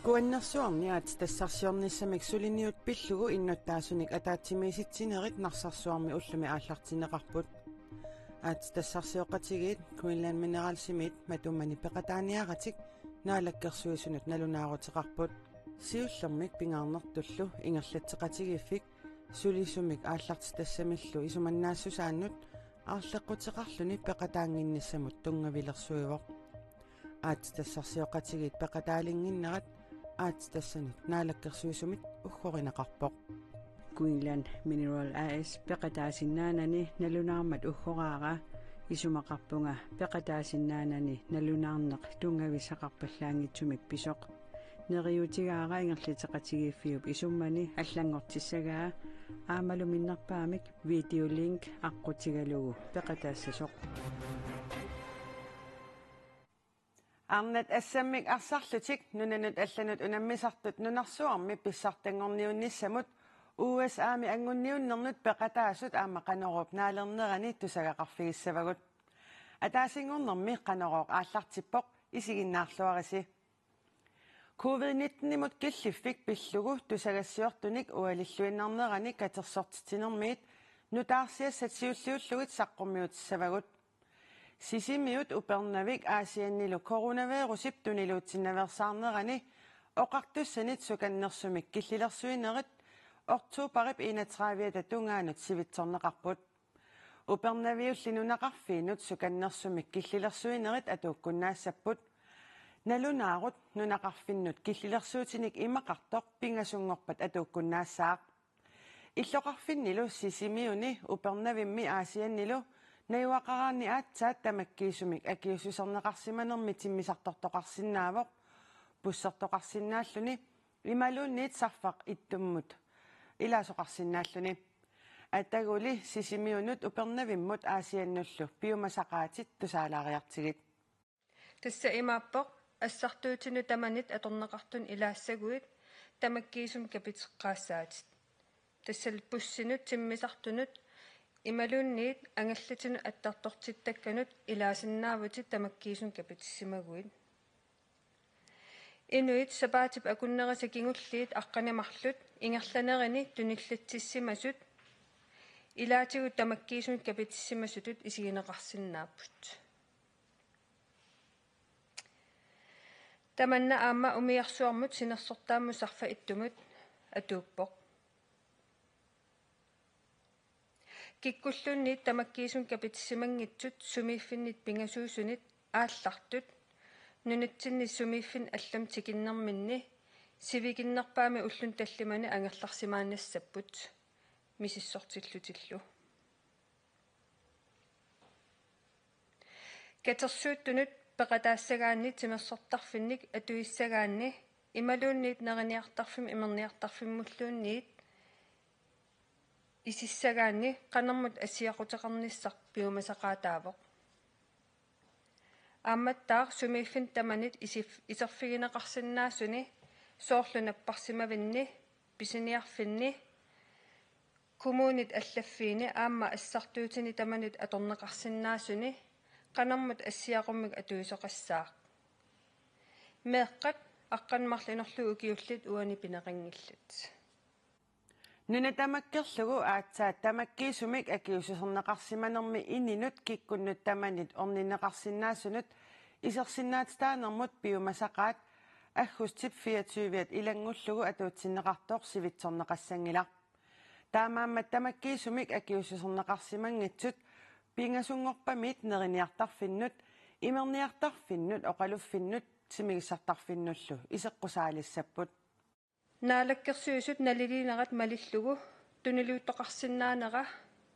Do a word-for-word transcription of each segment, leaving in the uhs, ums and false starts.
Kuannersuarni aatsitassarsiornissamik suliniut pillugu innuttaasunik ataatsimiisitsinerit Narsarsuarmi ullumi aallartinneqarput. Aatsitassarsioqatigiit Greenland Mineralsimit matumani peqataaniaratik Naalakkersuisunut nalunaaruteqarput. Siullermik pingaarnertullu ingerlatseqatigiiffik sulisumik aallartitassamillu isumannaassusaannut aarleqquteqarluni peqataannginnissamut tunngavilersuivoq. Aatsitassarsioqatigiit peqataalinnginnerat aatsitassanut Naalakkersuisumit uggorineqarpoq. Greenland Mineral A/S peqataasinnaanani nalunaarmat uggoraara, isumaqarpunga peqataasinnaanani nalunaarneq tunngavissaqarpallaanngitsumik pisoq. Neriuutigaara ingerlatseqatigiiffiup isummani allanngortissagaa aammalu minnerpaamik videolink aqqutigalugu peqataassasoq. Arnat assammik arsarlutik nunanut allanut unammisartut nunarsuarmi pissartanngorniunnissamut U S A-mi angunniunnernut peqataasut aamma Qanoruup naalernerani tusagaqarfigissavagut. Ataasinngornermi Qanorooq aallartippoq, isiginnaarluarisi. Covid nitten-imut killiffik pillugu tusagassiortunik ualilluinnarnerani katersortitsinermiit nutaarsiassat siulliullugit saqqummiutissavagut. Sisimiut Upernavik Aasiannilu coronavirusip tuniluutsinnaveersaarnerani oqartussanit sukannersumik killilersuinerit oktobarip enogtredive-ata tungaanut sivitsorneqarput. Upernaviulli nunaqarfiinut sukannersumik killilersuinerit atuukkunnaassapput. Nalunaarut nunaqarfinnut killilersuutinik imaqartoq pingasunngorpat atuukkunnaassaaq. Illoqarfinnilu Sisimiuni Upernavimmi Aasiannilu najugaqaraanni aatsaat tamakkiisumik akiuussuserneqarsimanermi timmisartortoqarsinnaavoq, bussertoqarsinnaalluni imaluunniit sarfaq ittummut ilaasoqarsinnaalluni. Ataguli Sisimiunut Upernavimmut Aasiannullu piumasaqaatit tusaalaariartigit. Tassa imaappoq: assartuutinut tamanit atorneqartunut ilaassaguit tamakkiisumik kapiteqqaassaatit. Tassa bussinut timmisartunut imaluunniit angallatinut attartortittakkanut ilaasinnaavutit tamakkiisumik kapitissimaguit. Inuit sapaatip akunnerisa kingulliit aqqaneq-marluk ingerlanerini tunillatsissimasut ilaatigut tamakkiisumik kapitissimasutut isigineqarsinnaapput. Tamanna aamma umiarsuarmut sinersortaammut sarfaq ittumut atuuppoq. Kikkulluunniit tamakkiisumik kapitissimanngitsut sumiiffinnit pingasuusunit aallartut nunatsinni sumiiffinni allamut tikinnerminni sivikinnerpaami ulluni tallimani angerlarsimaannassapput misissortillutillu. Katersuuttunut peqataassagaanni timersortarfinnik atuissagaanni imaluunniit neriniartarfimmi imerniartarfimmulluunniit isissagaanni qanermut assiaquteqarnissaq piumasaqaataavoq. Aammattaaq sumiiffinni tamanit isif-, iserfigineqarsinnaasuni, soorlu napparsimavinni, pisiniarfinni, kommunit allaffiini aamma assartuutini tamanit atorneqarsinnaasuni qanermut assiaqummik atuisoqassaaq. Meeqqat aqqaneq-marluk inorlugit ukiullit uani pineqanngillat. Nuna tamakkerlugu aatsaat tamakkiisumik akiuussuserneqarsimanermi ininut kikkunnut tamanit orninneqarsinnaasunut isersinnaatitaanermut piumasaqaat aggustip fireogtyve-at ilanngullugu atuutsinneqartoq sivitsorneqassanngilaq. Taamaammat tamakkiisumik akiuussuserneqarsimanngitsut pingasunngorpamiit neriniartarfinnut, imerniartarfinnut oqaluffinnut timigissartarfinnullu iseqqusaalissapput. Naalakkersuisut naliliinerat malillugu tuniluuttoqarsinnaanera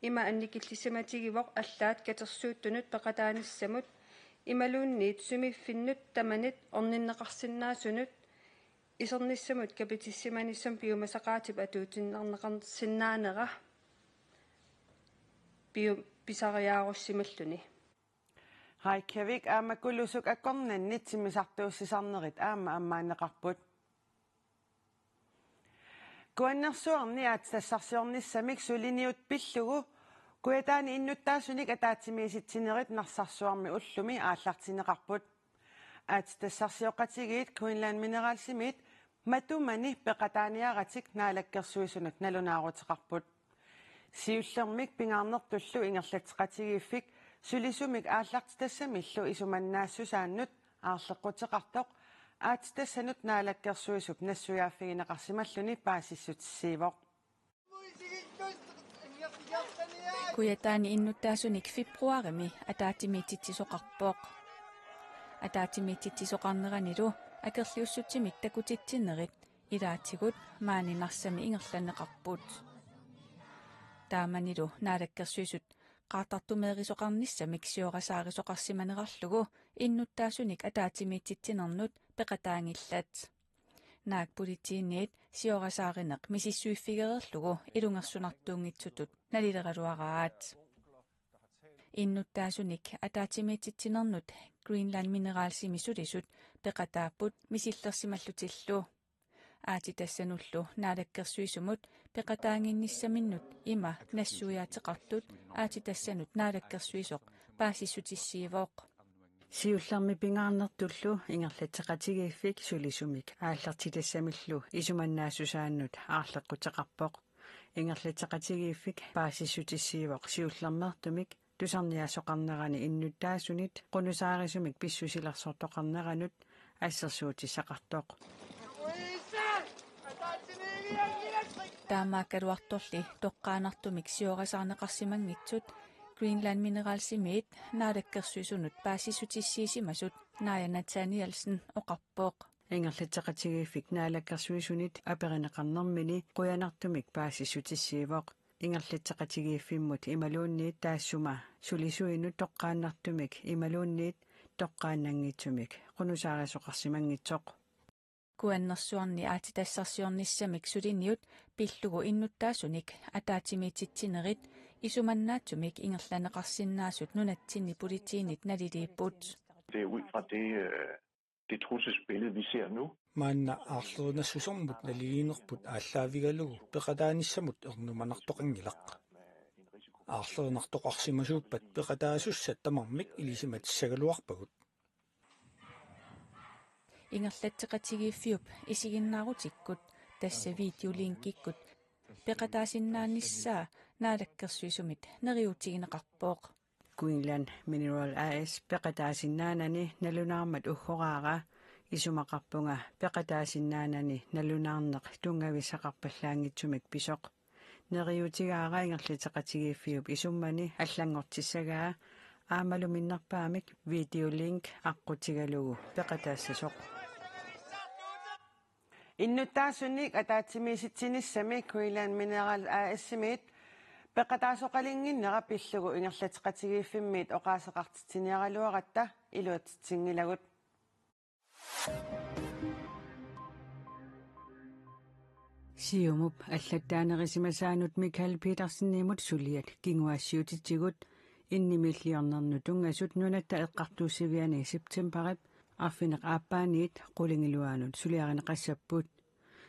ima annikillisimatigivoq allaat katersuuttunut peqataanissamut imaluunniit sumiiffinnut tamanit orninneqarsinnaasunut isernissamut kapitissimanissamut piumasaqaatip atuutinnarneqarsinnaanera piu-, pisariaarussimalluni. Reykjavik aamma Kulusuk akornanni timmisartuussisarnerit aamma ammaanneqarput. Kuannersuarni aatsitassarsiornissamik suliniut pillugu Kujataani innuttaasunik ataatsimiisitsinerit Narsarsuarmi ullumi aallartinneqarput. Aatsitassarsioqatigiit Greenland Mineralsimit Matumani peqataaniaratik naalakkersuisunut nalunaaruteqarput. Siullermik pingaarnertullu ingerlatseqatigiiffik sulisumik aallartitassamillu isumannaassusaannut aarleqquteqartoq aatsitassanut naalakkersuisup nassuiaaffigineqarsimalluni paasissutissiivoq. Kujataani innuttaasunik februarimi ataatsimiititsisoqarpoq. Ataatsimiititsisoqarneranilu akerliussutsimik takutitsinerit ilaatigut maani Narsami ingerlanneqarput. Taamanilu naalakkersuisut qaartartumeerisoqarnissamik siorasaarisoqarsimanerarlugu innuttaasunik ataatsimiititsinernut peqataanngillat. Naak politiiniit siorasaarineq misissuiffigereerlugu ilungersunartuunngitsutut nalileraluaraat. Innuttaasunik ataatsimiititsinernut Greenland Mineralsimi sulisut peqataapput misillersimallutillu. Aatsitassanullu naalakkersuisumut peqataannginnissaminnut ima nassuiaateqartut aatsitassanut naalakkersuisoq paasissutissiivoq. Siullermik pingaarnertullu ingerlatseqatigiiffik sulisumik aallartitassamillu isumannaassusaannut aarleqquteqarpoq. Ingerlatseqatigiiffik paasissutissiivoq siullermeertumik tusarniaasoqarnerani innuttaasunit qunusaarisumik pissusilersortoqarneranut assersuutissaqartoq. Taamaakkaluartorli toqqaannartumik siorasaarneqarsimanngitsut Greenland Mineralsimiit naalakkersuisunut paasissutissiisimasut Naaja Nathanielsen oqarpoq. Ingerlatseqatigiiffik naalakkersuisunit aperineqarnermini qujanartumik paasissutissiivoq. Ingerlatseqatigiiffimmut imaluunniit taassuma sulisuinut toqqaannartumik imaluunniit toqqaannanngitsumik qunusaarisoqarsimanngitsoq. Kuannersuarni aatsitassarsiornissamik suliniut pillugu innuttaasunik ataatsimiititsinerit isumannaatsumik ingerlanneqarsinnaasut nunatsinni politiinit naliliipput. Det er ud fra det, øh, det trusselsbillede, vi ser nu. Maanna aarlerinassusermut naliliinerput aallaavigalugu peqataanissamut ernumanartoqanngilaq. Aarlerinartoqarsimasuuppat peqataasussat tamarmik ilisimatissagaluarpagut. Ingerlatseqatigiiffiup isiginnaarutikkut tassa videolinkikkut peqataasinnaanissaa naalakkersuisumit neriuutigineqarpoq. Greenland Mineral A/S peqataasinnaanani nalunaarmat uggoraara isumaqarpunga peqataasinnaanani nalunaarneq tunngavissaqarpallaanngitsumik pisoq. Neriuutigaara ingerlatseqatigiiffiup isummani allanngortissagaa aammalu minnerpaamik videolink aqqutigalugu peqataassasoq. Innuttaasunik ataatsimiisitsinissami Greenland Mineral A/S-imiit peqataasoqalinnginnera pillugu ingerlatseqatigiiffimmiit oqaaseqartitsiniaraluaratta iluatsitsinngilagut. Siumup allattaanerisimasaanut Michael Petersenimut suliat kinguaassiuutitigut innimiilliornernut tunngasut Nunatta Eqqartuussiviani septembarip arfineq-aappaaniit qulingiluaanut suliarineqassapput.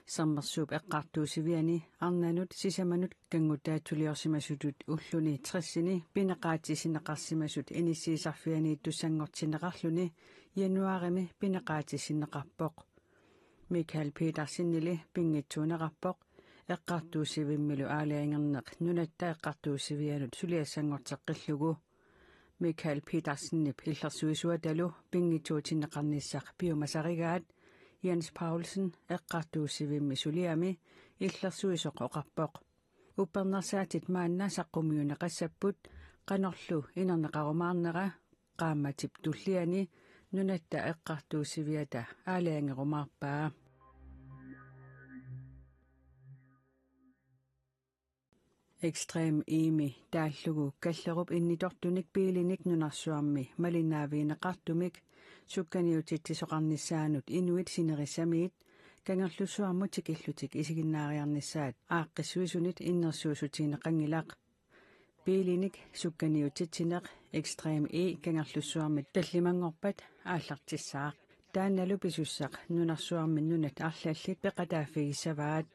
Sermersuup Eqqartuussiviani arnanut sisamanut kannguttaatsuliorsimasutut ulluni tressini pineqaatissinneqarsimasut inissiisarfianiittussanngortinneqarluni januaarimi pineqaatissinneqarpoq. Michael Petersenili pinngitsuunerarpoq eqqartuussivimmilu aalajangerneq Nunatta Eqqartuussivianut suliassanngorteqqillugu. Michael Petersenip illersuisuatalu pinngitsuutinneqarnissaq piumasarigaat Jens Paulsen eqqartuussivimmi suliami illersuisoq oqarpoq: Uppernarsaatit maanna saqqummiunneqassapput qanorlu inerneqarumaarnera qaammatip tulliani Nunatta Eqqartuussiviata aalajangerumaarpaa. Extreme E-mi taallugu kallerup innitortunik biilinik nunarsuarmi malinnaavigineqartumik sukkaniutitsisoqarnissaanut inuit sinerissamiit Kangerlussuarmut tikillutik isiginnaariarnissaat aaqqissuisunit innersuussutigineqanngilaq. Biilinik sukkaniutitsineq Extreme E Kangerlussuarmit tallimanngorpat aallartissaaq. Taannalu pisussaq nunarsuarmi nunat arlallit peqataaffigissavaat.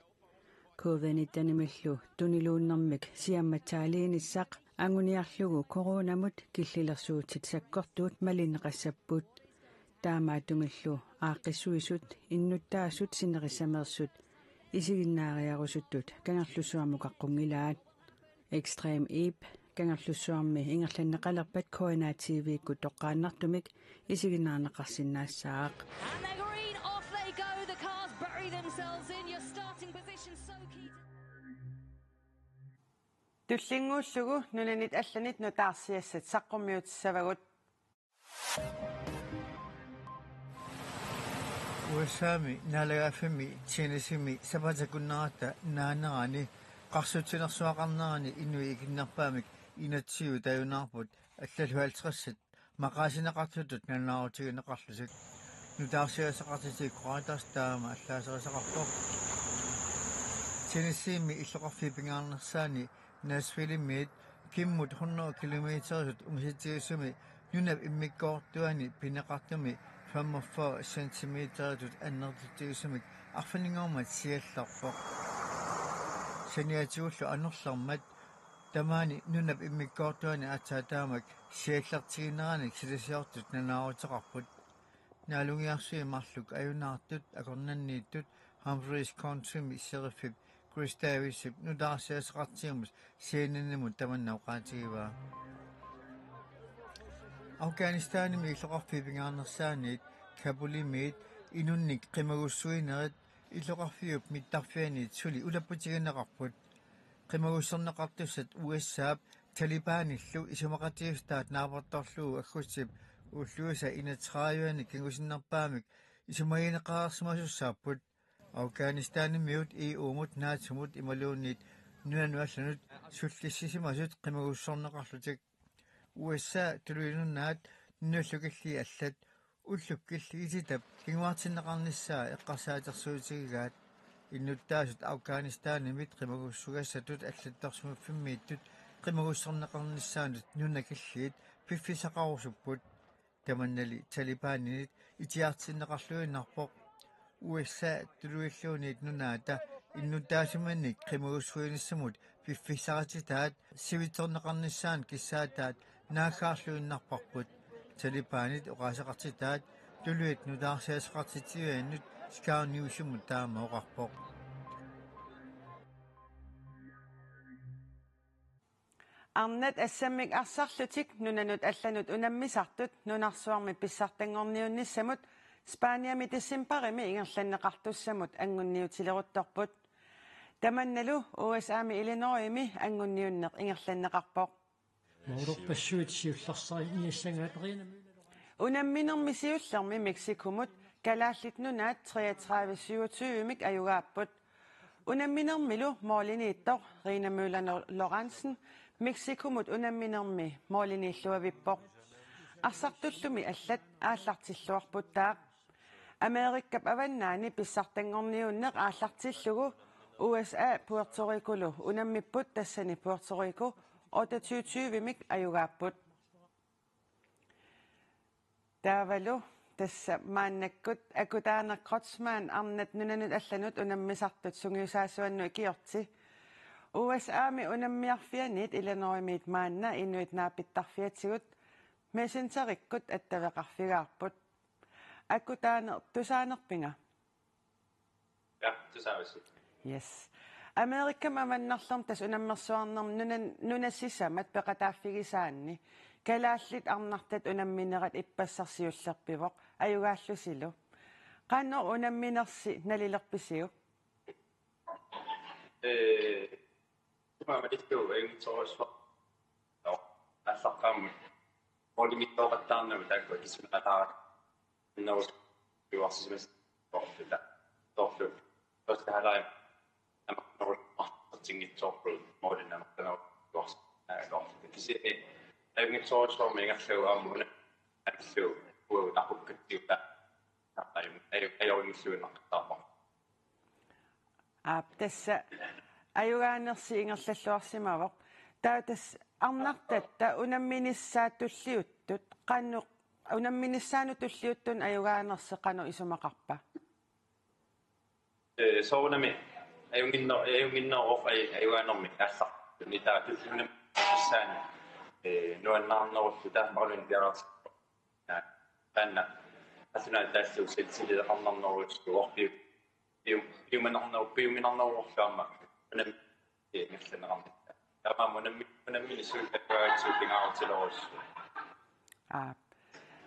Covid nittenimillu tuniluunnermik siammatsaaliinissaq anguniarlugu coronamut killilersuutit sakkortuut malinneqassapput. Taamaattumillu aaqqissuisut innuttaasut sinerissameersut isiginnaariarusuttut Kangerlussuarmut qaqqungilaat. Extreme Ip Kangerlussuarmi ingerlanneqalerpat K N A T V-kkut toqqaannartumik isiginnaarneqarsinnaassaaq. And they're green, off they go. The cars bury themselves in your starting position. So key to Tullinnguullugu nunanit allanit nutaarsiassat saqqummiutissavagut. U S A-mi naalagaaffimmi Tennesseemi sapaatip akunnerata naanerani qarsutsinersuaqarnerani inuit ikinnerpaamik enogtyve tajunaarput allallu halvtredsat maqaasineqartutut nalunaarutigineqarlutik. Nutaarsiassaqartitsikkut Qoritas taama allaaserisaqarpoq. Tennesseemi illoqarfiup pingaarnersaani Nashvillemiit kimmut hundrede kilometeritut ungasitsivissumi nunap immikkoortuani pineqartumi femogfyrre centimeteritut annertutigisumik arfininngormat siallerpoq. Saniatigullu anorlermat tamaani nunap immikkoortuani aatsaat taamak siallertigineranik silasiortut nalunaaruteqarput. Naalungiarsuit marluk ajunaartut akornanniittut Humphreys Countymi sheriffip Chris Davisip nutaarsiassaqartitsinermut C N N-imut tamanna oqaatigivaa. Afghanistanimi illoqarfiup pingaarnersaaniit Kabulimiit inunnik qimagussuinerit illoqarfiup mittarfianiit suli ulapputigineqarput. Qimagussorneqartussat U S A-p Talibanillu isumaqatigiissutaat naapertorlugu aggustip ulluisa enogtredive-ani kingusinnerpaamik isumagineqareersimasussaapput. Afghanistanimiut E U-mut NATO-mut imaluunniit nunanut allanut sullissisimasut qimagussorneqarlutik. U S A tuluit nunaat nunallu killii allat ullup killii ititap kinguartinneqarnissaa eqqarsaatersuutigigaat. Innuttaasut Afghanistanimit qimagussugassatut allattorsimaffimmiittut qimagussorneqarnissaanut nunat killiit piffissaqarusupput. Tamannali Talibaninit itigartinneqarluinnarpoq. U S A tuluilluunniit nunaata innuttaasimannik qimagussuinissamut piffissarititaat sivitsorneqarnissaanut kissaataat naaggaarluinnarparput. Talibanit oqaaseqartitaat tuluit nutaarsiassaqartitsiviannut Sky Newsimut taama oqarpoq. Arnat assammik arsarlutik nunanut allanut unammisartut nunarsuarmi pissartanngorniunnissamut Spaniami decembarimi ingerlanneqartussamut anguniutileruttorput. Tamannalu U S A-mi Illinoisimi anguniunneq ingerlanneqarpoq. Moororpassuit siullersariniassagaat Riina Møller Lorentzen. Unamminermi siullermi Mexicomut Kalaallit Nunaat treogtredive syvogtyve-mik ajugaapput. Unamminermilu måliniittoq Riina Møller Lorentzen Mexicomut unamminermi måliniilluavippoq. Arsartullumi allat aallartilluarputtaaq. Amerikap avannaani pissartanngorniunneq aallartillugu U S A Puerto Ricolu unammipput, tassani Puerto Rico otteogtyve tyve-mik ajugaapput. Taavalu tassa maannakkut Akutaaneq Kreutzmann arnat nunanut allanut unammisartut sungiusaasuannut ikiorti. U S A-mi unammiarfianiit Illinoisimiit maanna inuit naapittarfiatigut Messengerikkut attaveqarfigaarput. Akutaaneq, tusaanerpinga? Ja, tusaavissi. Yes. Amerikami avannarlermi tassa unammersuarnermi nunan-, nunat sisamat peqataaffigisaanni kalaallit arnartat unamminerat ippassaq siullerpivoq, ajugaallusilu. Qanoq unamminersi nalilerpisiuk? Ee, tuma malittu ajunngitsoorujussuaq. Nå, aallaqqaammut. Målimiittooqattaarnagu taakku kisimiqataaraq. Innerus piuarsisimas torluta. Torlu. Tostahalai. Amaknerus artinngitsoorlu målinik amaknerus piuarsi. Aa, torlu. Kisianni ajunngitsoorujussuarmik ingerlagu aamma una allu uagut aqukkatsiuta. Ajun-, ajun-, ajunngilluinnartarpoq. Aap, tassa ajugaanersi ingerlalluarsimavoq. Taava tassa arnartatta unamminissaat tulliuttut, qanoq, unamminissaanut tulliuttunut ajugaanersi qanoq isumaqarpa? Ee, soorunami ajunnginner-, ajunnginneruvoq aj-, ajugaanermi aallartuni taava tulliuttut unamminissaanut, ee, nuannaarnerulluta marlunnik piareersarpoq. Taanna Nationaltaallu sel-, silileqarnarnerujussuuvoq piu-, piu-, piuminarneru-, piuminarneruvoq aamma unam-, ee, ingerlanneqarnissaa. Taamaammat unammi-, unammineq suut takugatsigu pingaarutilerujussuuvoq. Aap.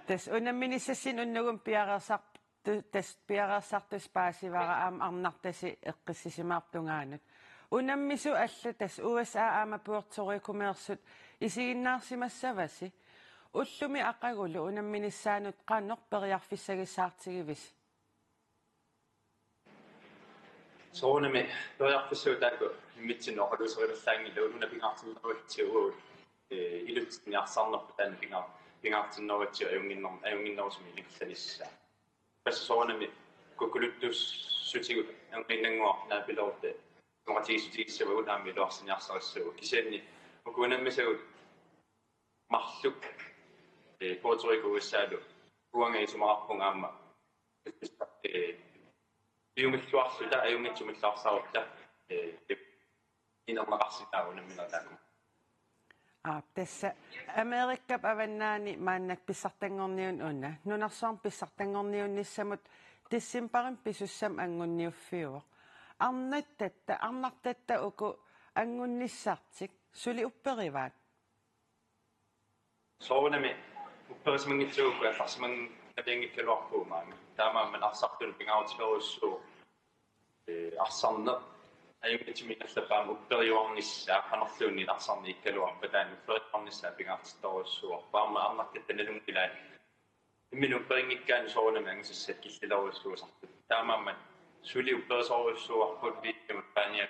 Tassa unamminissassinnut unnugummi piareersar-, tu-, tassa piareersartusi paasivara aamma arnartasi eqqissisimaarpoq tungaanut. Unammisut allat tassa U S A aamma Puerto Ricomeersut isiginnaarsimassavasi. Ullumi aqagulu unamminissaanut qanoq periarfissagissaartigivisi? Soorunami periarfissat taakku immitsinnut oqaluuserivallaanngillat, una pingaartinnerugatsigu, ee, ilutsinni arsarnerput taanna pingaar-, pingaartinnerugatsigu ajunnginner-, ajunnginnerusumik ingerlanissaa. Tassa soorunami kukkuluttuussutigut anginnannguaq naapilerutta isumaqatigiissutigissavagut aamma iluarsiniarsarissavagut. Kisianni uku unammisagut marluk, ee, Puerto Rico U S A-lu uanga isumaqarpunga aamma, ee, piumilluarluta ajunngitsumilluarluta, ee, inerneqarsinnaavoq unammineq taakku. Aap, tassa Amerikap avannaani maannakkut pissartanngorniunneq una. Nunarsuarmi pissartanngorniunnissamut decembarimi pisussamut anngunniuffiuvoq. Arnartatta, arnartatta uku anngunnissartik suli upperivaat? Soorunami upperisimanngitsuugut arsarsimanngikkaluarpugut maani. Taamaammat arsartunut pingaarutilerujussuuvoq, ee, arsarneq ajunngitsumik ingerlappaat aamma upperiuarnissaa, qanorluunniit arsarneq ikkaluarpat taanna upperiuarnissaa pingaartittorujussuuarput. Aamma arnartatta nalunngilaat imminut upperinngikkaanni soorunami angusassat killilerujussuusartut. Taamaammat suli upperisorujussuuarput videomut paaniak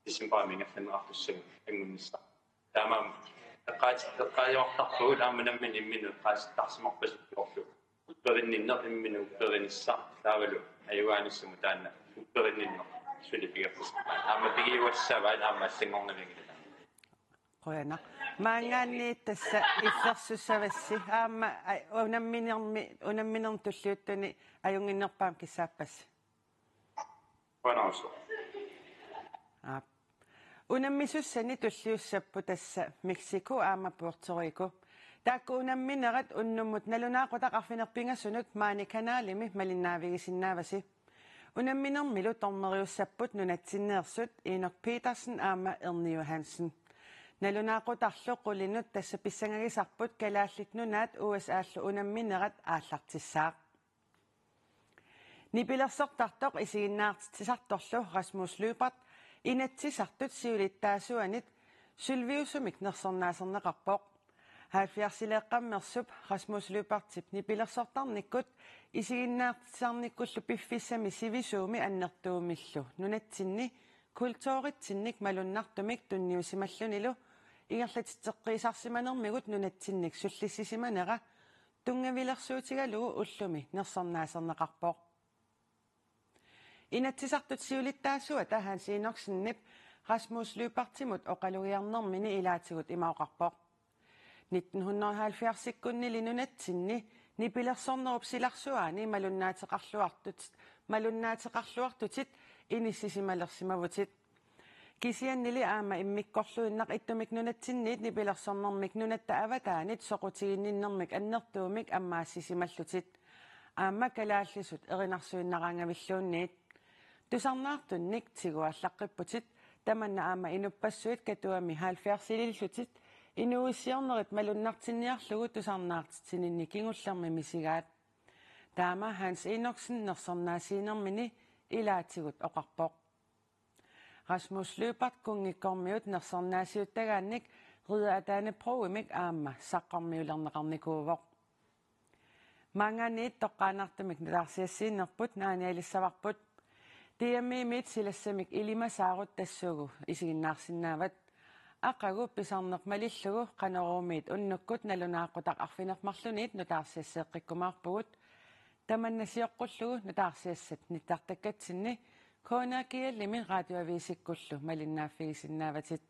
decembarimi ingerlanneqartussagut anngunnissaq. Taamaammat eqqaat-, eqqaajuartarpagut aamma nammineq imminut eqqaasittarsimarpasippoorlu. Upperinninneq imminut upperinissaq taavalu ajugaanissamut taanna upperinninneq suli pigiuassavaat. Aamma pigiuassavaat aamma allanngornavianngilaq. Qujanaq. Maanngaanniit tassa illersussavassi. Aamma, ai, unamminermi, unamminermi tulliuttuni ajunnginnerpaamik kissaappassi. Qujanarsuaq. Aap. Unammisussani tulliussapput tassa Mexico aamma Puerto Rico. Taakku unamminerat unnummut nalunaaqutaq arfineq-pingasunut maani kanalimi malinnaavigisinnaavasi. Unamminermilu dommeriussapput nunatsinneersut Enok Petersen aamma Erni Johansen. Nalunaaqutarlu qulinut tassa pissangagisarput Kalaallit Nunaat U S A-llu unamminerat aallartissaaq. Nipilersortartoq isiginnaartitsisartorlu Rasmus Lyberth Inatsisartut siulittaasuanit sølviusumik nersornaaserneqarpoq. Halvfjerdsileeqqammersup Rasmus Lyberthip nipilersortarnikkut isiginnaartitsisarnikkullu piffissami sivisuumi annertuumillu nunatsinni kulturitsinnik malunnartumik tunniusimallunilu ingerlatitseqqiisarsimanermigut nunatsinnik sullissisimanera tunngavilersuutigalugu ullumi nersornaaserneqarpoq. Inatsisartut siulittaasuata Hans Enoksenip Rasmus Lyberthimut oqalugiarnermini ilaatigut ima oqarpoq: Nitten hundrede og halvfjerdsikkunnili nunatsinni nipilersornerup silarsuaani malunnaateqarluartut-, malunnaateqarluartutit inissisimalersimavutit. Kisiannili aamma immikkorluinnaq ittumik nunatsinniit nipilersornermik nunatta avataanit soqutiginninnermik annertuumik ammaassisimallutit. Aamma kalaallisut erinarsuinnaraangavilluunniit. Tusarnaartunnik tiguallaqqipputit, tamanna aamma inuppassuit Katuami halvfjerdsilillutit inuuissiornerit malunnartinniarlugu tusarnaartitsininni kingullermi misigaat. Taama Hans Enoksen nersornaasiinermini ilaatigut oqarpoq. Rasmus Lyberth kunngikkormiut nersornaasiuttagaannik Ridder af Dannebrogimik aamma saqqarmiulerneqarnikuuvoq. Maanngaanniit toqqaannartumik nutaarsiassiinerput naanialissavarput. D M I-miit silassamik ilimasaarut tassuugu isiginnaarsinnaavat. Aqagu pisarneq malillugu Qanoruumiit unnukkut nalunaaqutaq arfineq-marluniit nutaarsiasseeqqikkumaarpugut. Tamanna sioqqullugu nutaarsiassat nittartakkatsinni K N R G L-imi Radioavisikkullu malinnaaffigisinnaavatit.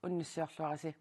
Unnussiorluarisi.